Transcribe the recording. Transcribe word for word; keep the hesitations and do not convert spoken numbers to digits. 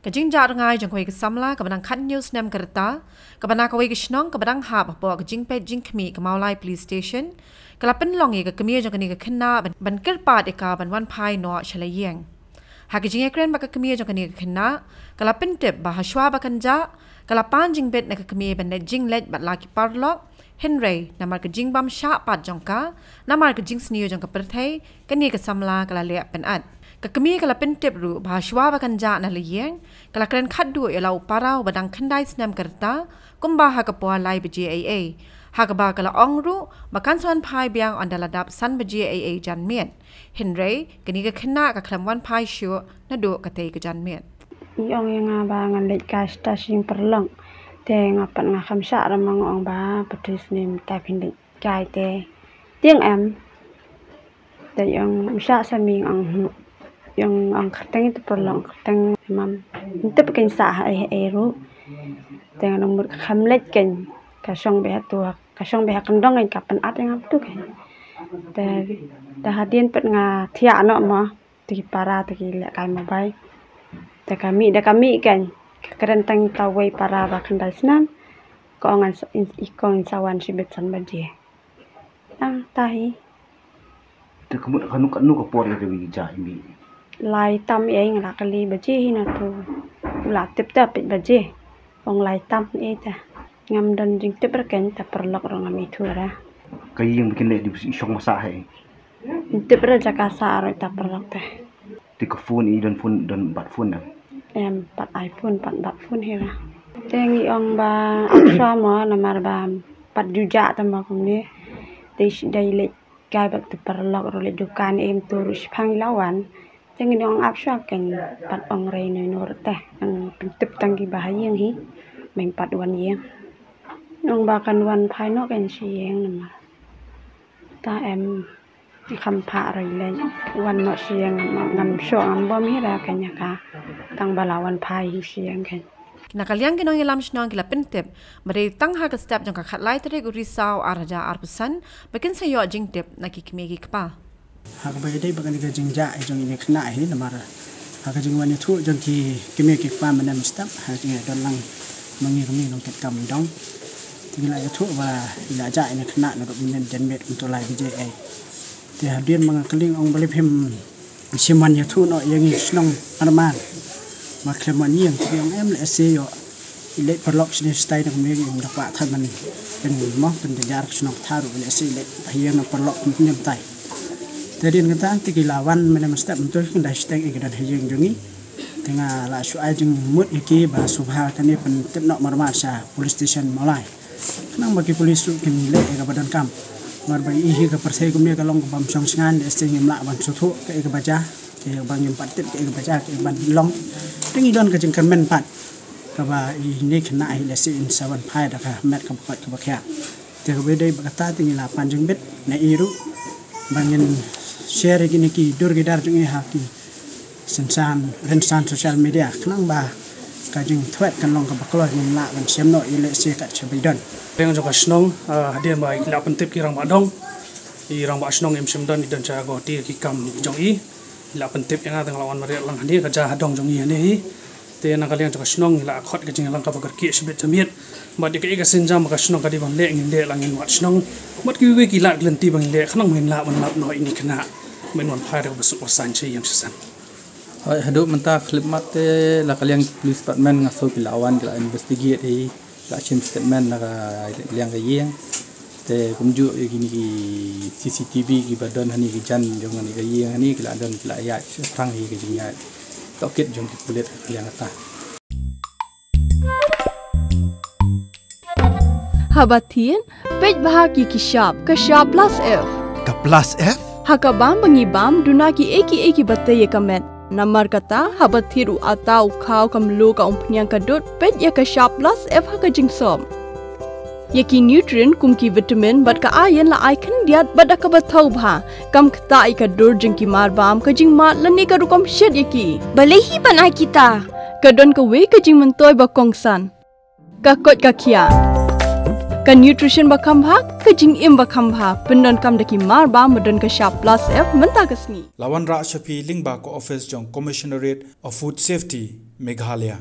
Ka jingjah rngai jong kawei ka samla kaba dang khathynñiew snem ka rta, kaba na kawei ka shnong kaba dang hap hapoh ka jingpeit jingkhmih ka Mawlai Police Station, ka la pynlong ïa ka kmie jong kane ka khynnah ban, ban kyrpad ïa ka ban wan phai noh sha la ïing. Ha ka jingïakren bad ka kmie jong kane ka khynnah, ka la pyntip ba hashwa ba kan jah, ka la pan jingbit na ka kmie ban leit jingleit bad la ki paralok, hynrei namar ka jingbym shah pat jong ka, namar ka jingsniew jong ka pyrthei, kane ka samla ka la leh pynat. Ka kmie ka la pyntip ruh ba hashwa ba kan jah na la ïing, ka la kren khatduh ïa la u para uba dang khyndai snem ka rta, kumba ha ka por lai baje eiei. Ha kaba ka la ong ruh ba kan sa wan phai biang ynda la dap san baje eiei janmiet. Hynrei kane ka khynnah ka khlem wan phai shuh naduh katei ka janmiet. I ong ïa nga ba ngan leit kai sha shnong paralok. Te nga pat nga kham shah, namar nga ong ba pyrthei snem tai phin leit kai te. Tieng em. Te i ong, um shah sa mi, ong, ong kyrteng ïa uta u paralok, kyrteng, mam. Ym tip kein sa ha ei ei ruh. Te nga ong mut ka kham leit kein, ka shong beit ha tu, ka shong beit ha kyndong kein, ka pynat ïa nga tu kein. Te, te hadien pat nga thiah noh mo, te ki para te ki leh kai mobile. Te ka mih, da ka mih kein, ka kren tang ïa uta uwei para ba khyndai snem. Ka ong ngan sa, i kong in sa wan shibit san baje. Tang ta hi. Te ka mut kano kano ka por ïa ka wi ja i mi. Lai tam ei, nga la kylli baje hi na tu. U la tip ta peit baje. Ong lai tam ei ta. Ngam don jingtip re kein, ta paralok ruh ngam ithuh re. Ka ïing ba kin leh dei ba i shong masa hi. Tip re jaka sah ruh ta paralok te. Te ka phone i don phone, don bat phone na. Em, pat iPhone, pat bat phone hi ra. Te ngi ong ba ap shwa mo, namar ba pat ju jah ta mo kumne. Te shi dei leit kai bad tu paralok ruh leit dukan em tu ruh shiphang i la wan. Te ngi ong ap shwa kein, pat ong rei noi no ruh te. Nang pyntip tang ki ba ha ïing hi. Meng pat wan ïing. Ong ba kan wan phai noh kein sha ïing namar. Ta em. Kham pha roi lei wan noh sha ïing, ngam shoh ngam bom hi ra kein ïa ka. Tang ba la wan phai hi sha ïing kein. Na ka liang ki nongïalam shnong ki la pyntip ba dei tang ha ka step jong ka khatlai tarik u Risaw ar hajar arphew san ba kin sa ïoh jingtip na ki kmie ki kpa. Ha kaba ïadei bad kane ka jingjah jong ine i khynnah hi namar ha ka jingwan ïathuh jong ki kmie ki kpa mynne mynstep ha ka jingïadon lang ma ngi kmie nongkitkam dong. Te ngi la ïathuh ba i la jah ine i khynnah naduh mynne janmiet kumto lai baje ei. Te hadien ba nga kylli ong balei phim shim wan ïathuh noh ïa ngi shnong arman. Ma khlem wan ïing, te ki ong em lehse ïoh i leit paralok shane shatai na kumne, ki ong da kwah than ban pyn mo pynjynjar ka shnong ka thaw ruh, lehse i leit ha ïing na paralok kumne tai. Te hadien kata te ki la wan mynne mynstep mynta ki kynda shiteng, ki don ha ïing jong ngi. Te nga la shu ai jingmut ïa ki ba sngewbha kane pyntip noh marmar sha police station Mawlai. Khnang ba ki police ruh kin leh ïa kaba donkam. Namar ba i hi ka pyrthei kumne ka long kaba ym shong shngain, lehse ngim lah ban sngewthuh kaei kaba jia, kaei kaba ngim pat tip, kaei kaba jia, kaei ban long. Te ngi don ka jingkyrmen pat kaba ine i khynnah hi lehse in sa wan phai da ka met kaba koit kaba khiah. Te kaba ïadei bad kata te ngi la pan jingbit na i ruh ba ngin share ïa kine ki dur ki dar jong i ha ki synsan rynsan social media khnang ba ka jingthwet kan long kaba kloi, ngin lah ban shem noh ïa lehse kat shaba i don. Reng jong ka shnong, ah, hadien ba i la pyntip ki rangbah dong, i rangbah shnong im shym don, i don sha Guwahati ki kam jong i. I la pyntip ïa nga te nga la wan mareh lang hangne, ka jia ha dong jong i hangne hi. Te na ka liang jong ka shnong ngi la khot ka jingïalang kaba kyrkieh shibit janmiet. Bad ïa kaei ka sienjam ba ka shnong ka dei ban leh ngin leh, la ngin wad shnong bad kiwei kiwei ki lad ki lynti ba ngin leh khnang ba ngin lah ban lap noh ine i khynnah, ba in wan phai da kaba suk ba saiñ sha ïing sha sem. Hooid, haduh mynta khyllipmat te la ka liang ki police department nga sngew ki la wan, ki la investigate hi, ki la shim statement na ka liang ka ïing. Te kumjuh ïa kine ki C C T V kiba don hangne ki jan jong kane ka ïing hangne ki la don, ki la ïaid shaphrang hi ka jingïaid tohkit jong ki pulit ha ka liang kata. Haba thied, peit bha ki ki shap, ka shap plus F. Ka plus F? Ha ka bam ba ngi bam, duna kiei kiei kiba tei ïa ka met. Namar kata, haba thied u atta u khaw, ka mluh, ka umphniang, ka dud, peit ïa ka shap plus F ha ka jingsop. Ïa ki nutrient kum ki vitamin bad ka iron la ai khyndiat bad da kaba thaw bha. Kam ktah ïa ka dur jong ki mar bam, ka jingmad lane ka rukom shet ïa ki. Balei hi ban ai kita? Ka don kawei ka jingmyntoi ba kongsan. Ka koit ka khiah. Ka nutrition ba kham bha, ka jingim ba kham bha, pyndonkam da ki mar ba, ba don ka shap plus F mynta ka sngi. La wanrah sha phi lyngba ka office jong Commissionerate of Food Safety, Meghalaya.